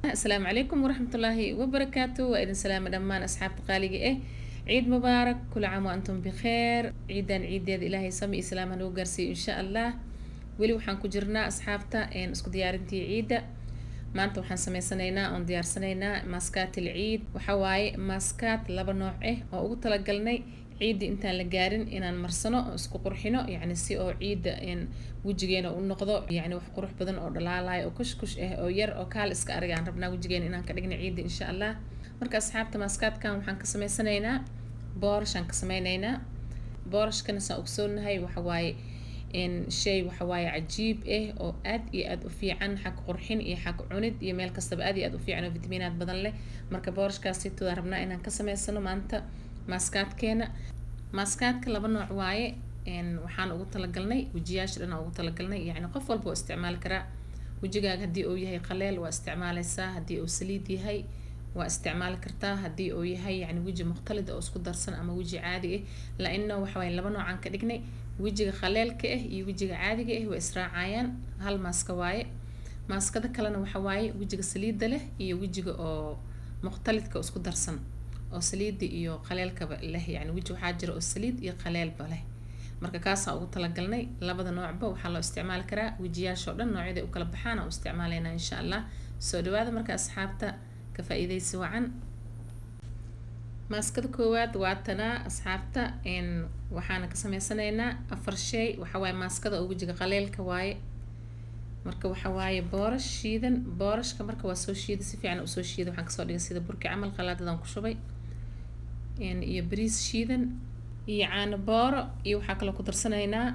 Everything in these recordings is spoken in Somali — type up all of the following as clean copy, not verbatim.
Asalaamu calaykum waraxmatullaahi wabarakaatu. Waa idin salaama dhammaan asxaabta qaaliga eh. Ciid mubaarak, kula caam wa antum bikheer. Ciidan ciideeda Ilaahay sami iyo salaam hanagu gaarsiiyo, insha Allah. Weli waxaan ku jirnaa, asxaabta, isku diyaarintii ciidda. Maanta waxaan sameysanaynaa oon diyaarsanaynaa maaskaatil ciid. Waxa waaye maaskaat laba nooc ah oo ugu talagalnay ciidda intaan la gaarin inaan marsano oo isku qurxino, yacni si oo ciidda wejigeena u noqdo, yacni wax qurux badan oo dhalaalayo oo kushkush ah oo yar oo kaal iska arag aan rabnaa wejigeena inaan ka dhigno ciidda, insha Allah. Marka asxaabta, maaskaadkan waxaan ka sameysanaynaa boorashaan ka sameynaynaa. Boorashkana saan ogsoonahay waxa waaye shay waxa waaye cajiib ah oo aad iyo aad u fiican xag qurxin iyo xag cunid iyo meel kastaba aad iyo aad u fiican oo fitamiinaad badan leh. Marka boorashkaasitoodaan rabnaa inaan ka sameysano maanta maaskaadkeena. Maaskaadka laba nooc waaye. Waxaan ugu talagalnay wejiyaasha dhan ugu talagalnay, yacni qof walba oo isticmaali karaa. Wejigaaga haddii uu yahay qaleel waa isticmaaleysaa, haddii uu saliid yahay waa isticmaali kartaa, haddii uu yahay yacni weji mukhtalid oo isku darsan ama weji caadi ah. La-inna waxa waaye laba noocaan ka dhignay: wejiga khaleelka ah iyo wejiga caadiga ah way israacayaan, hal maaska waaye. Maaskada kalena waxa waaye wejiga saliidda leh iyo wejiga oo mukhtalidka oo isku darsan oo saliidda iyo khaleelkaba leh. Yacni weji waxaa jira oo saliid iyo khaleelba leh. Marka kaasaan ugu talagalnay. Labada noocba waxaa loo isticmaali karaa wejiyaasha oo dhan, noocyada u kala baxaan aan u isticmaalaynaa, insha Allah. Soo dhawaada marka asxaabta, ka faa'iidaysi wacan. Maaskada koowaad waa tanaa, asxaabta. Waxaana ka sameysanaynaa afar shay. Waxa waaye maaskada oo wejiga qaleelka waaye. Marka waxa waaye boorash shiidan. Boorashka marka waa soo shiiday, si fiican usoo shiiday, waxaan kasoo dhigay sida burki camal, qalaadadan ku shubay, iyo bariis shiidan iyo caano booro, iyo waxaa kaloo ku darsanaynaa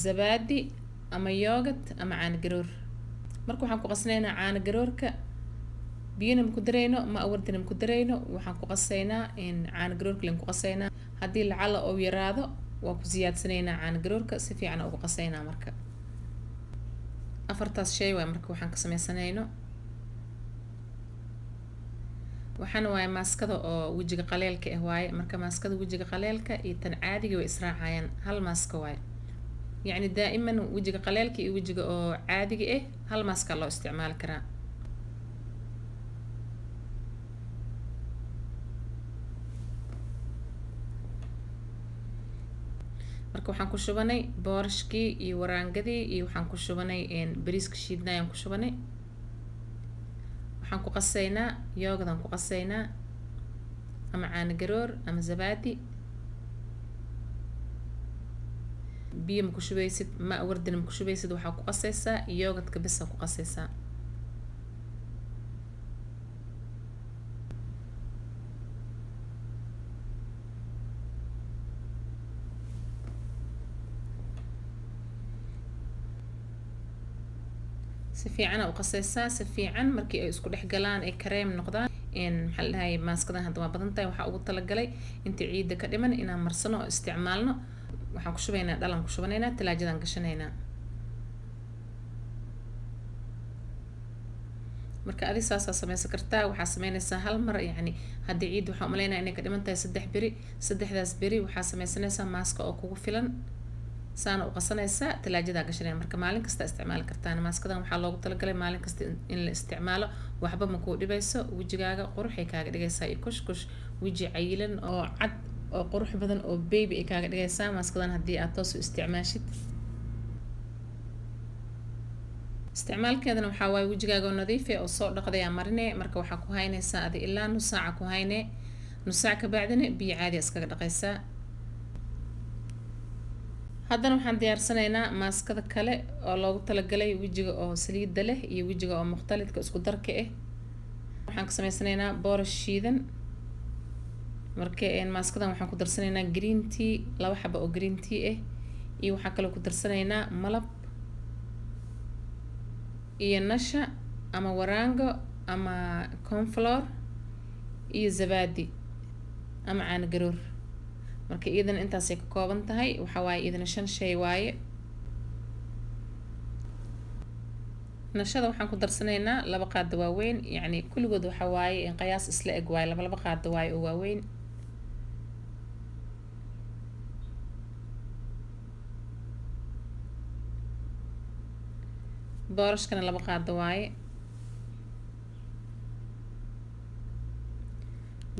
zabaadi ama yogurt ama caano garoor. Marka waxaan ku qasnaynaa caano garoorka, biyana maku darayno, ma awardina maku darayno. Waxaan ku qasaynaa caano garoorka len ku qasaynaa. Haddii lacala uu yaraado waa ku siyaadsanaynaa caano garoorka, si fiican ugu qasaynaa. Marka afartaas shay waay. Marka waxaan ka sameysanayno waxaana waaye maaskada oo wejiga qaleelka ah waaye. Marka maaskada wejiga qaleelka iyo tan caadiga way israacayaan, hal maaska waaye. Yacni daa'iman wejiga qaleelka iyo wejiga oo caadiga ah hal maaska loo isticmaali karaa. Marka waxaan ku shubanay boorashkii iyo waraangadii iyo waxaan ku shubanay bariiska shiidnayaan ku shubanay. Waxaan ku qasaynaa yoogadaan ku qasaynaa ama caano garoor ama zabaadi. Biyo ma ku shubaysid, ma wardina ma ku shubaysid, waxaa ku qasaysaa yoogadka bisa ku qasaysaa. Si fiican aa u qasaysaa, si fiican markii ay isku dhex galaan ay kareem noqdaan. Maxaa la dhahay, maaskadan hadda waa badan tahay. Waxaa ugu talagalay intii ciidda ka dhiman inaan marsano oo isticmaalno. Waxaan ku shubaynaa dhalan ku shubanaynaa, talaajadaan gashanaynaa. Marka adi saasaa sameysan kartaa. Waxaa sameynaysaa hal mar, yacni haddii ciidda waxaan umaleynaya inay ka dhiman tahay 3 beri, saddexdaas beri waxaa sameysanaysaa maaska oo kugu filan, saana u qasanaysaa, talaajadaa gashanaya. Marka maalin kasta isticmaali kartaan maaskadan. Waxaa loogu talagalay maalin kasta in la isticmaalo. Waxba ma kuu dhibayso, wejigaaga quruxay kaaga dhigaysaa iyo kushkush, weji cayilan oo cad oo qurux badan oo baby ay kaaga dhigaysaa maaskadan haddii aad toos u isticmaashid. Isticmaalkeedana waxaa waaye wejigaaga oo nadiif ah oo soo dhaqday aa marine. Marka waxaa ku haynaysaa adi ilaa nus saaca ku hayne, nus saac ka bacdina biyo caadi iskaga dhaqaysaa. Haddana waxaan diyaarsanaynaa maaskada kale oo loogu talagalay wejiga oo saliidda leh iyo wejiga oo mukhtalidka isku darka ah. Waxaan ka sameysanaynaa boorash shiidan. Marka maaskadan waxaan ku darsanaynaa green tea, 2 xabo oo green tea ah, iyo waxaa kaloo ku darsanaynaa malab iyo nasha ama waraango ama cornflour iyo zabaadi ama caano garoor. Marka iyadana intaasay ka kooban tahay. Waxaa waaye iyadana shan shay waaye. Nashada waxaan ku darsanaynaa 2 qaado waaweyn, yacni kulligood waxa waaye qiyaas isla eg waaye, laba qaado waaye oo waaweyn. Boorashkana 2 qaado waaye.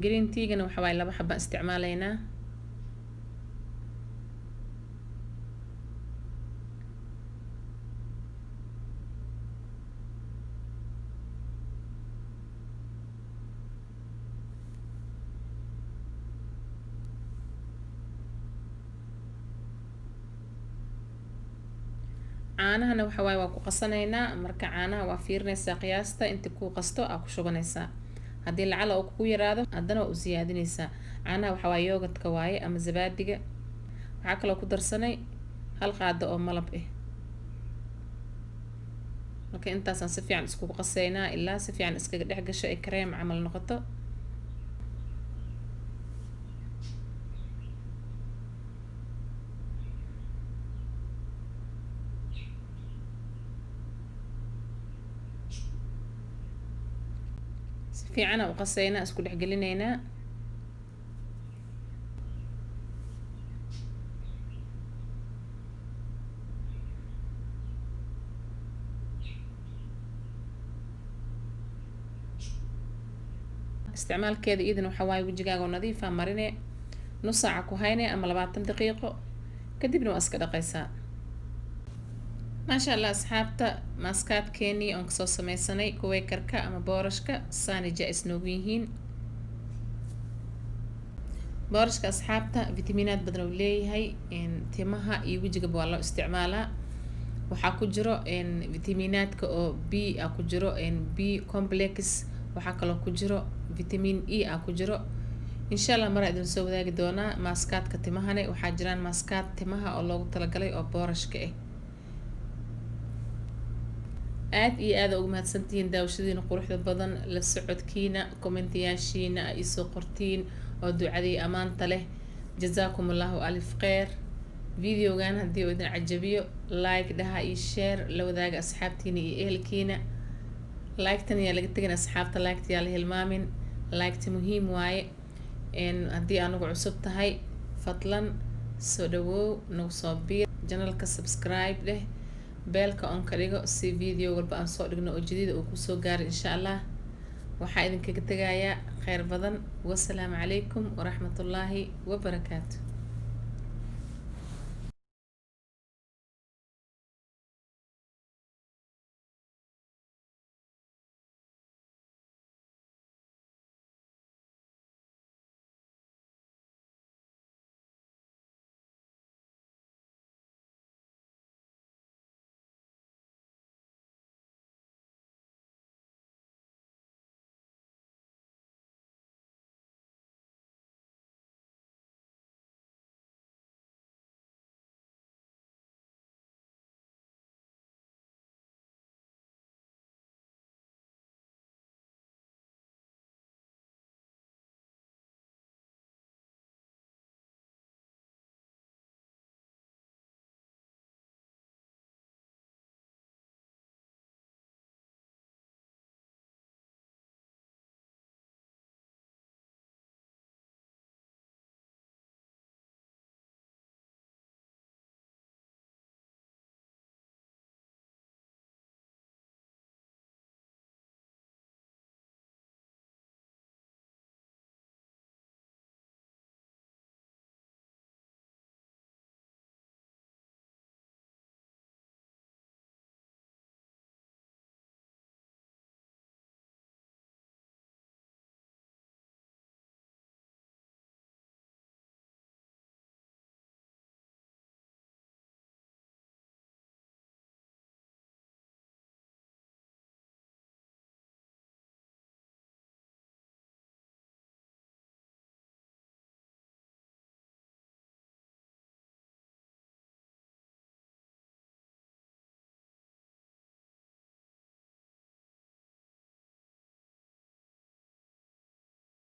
Green tea-gana waxa waaye 2 xabaan isticmaalaynaa. Caanahana waxa waaye waa ku qasanaynaa. Marka caanaha waa fiirinaysaa qiyaasta inta kuu qasto aa ku shubanaysaa. Haddii lacala uu kugu yaraado, haddana waa u siyaadinaysaa. Caanaha waxa waaye yogurt-ka waaye ama zabaadiga. Waxaa kaloo ku darsanay 1 qaado oo malab ah. Marka intaasaan si fiican iskugu qasaynaa ilaa si fiican iskaga dhex gasho, ay kareem camal noqoto. Si fiicana u qasaynaa, isku dhex gelinaynaa. Isticmaalkeeda iyadana waxaa waaye wejigaaga oo nadiifa marine, nus saaca ku hayne ama 20 daqiiqo, kadibna waa iska dhaqaysaa. Maasha Allah asxaabta, maaskaadkeenii oon kasoo sameysanay kuweykarka ama boorashka saani jaa-is noogu yihiin. Boorashka asxaabta fitamiinaad badan uu leeyahay, timaha iyo wejigaba waa loo isticmaalaa. Waxaa ku jiro fitamiinaadka oo B a ku jiro, B complex, waxaa kaloo ku jiro vitamin E a ku jiro. Insha Allah maraa idin soo wadaagi doonaa maaskaadka timahane. Waxaa jiraan maaskaad timaha oo loogu talagalay oo boorashka ah. Aad iyo aada ugu mahadsantihiin daawashadiina quruxda badan, la socodkiina, kommentayaashiina ay isoo qortiin oo ducadii ammaanta leh. Jazaakum Allahu alif kheyr. Videogan haddii uu idin cajabiyo, like dhaha iyo share, la wadaaga asxaabtiina iyo ehelkiina. Like-tan yaa laga tegin asxaabta, like-ta yaa la hilmaamin, like-ta muhiim waaye. Haddii anugu cusub tahay, fadlan soo dhawow, nagu soo biir channel-ka, subscribe dheh, bell-ka on ka dhigo si video walba aan soo dhigno oo jadiida uu kusoo gaaro insha Allah. Waxaa idinkaga tegayaa kheyr badan. Wasalaamu calaykum waraxmatullaahi wabarakaatu.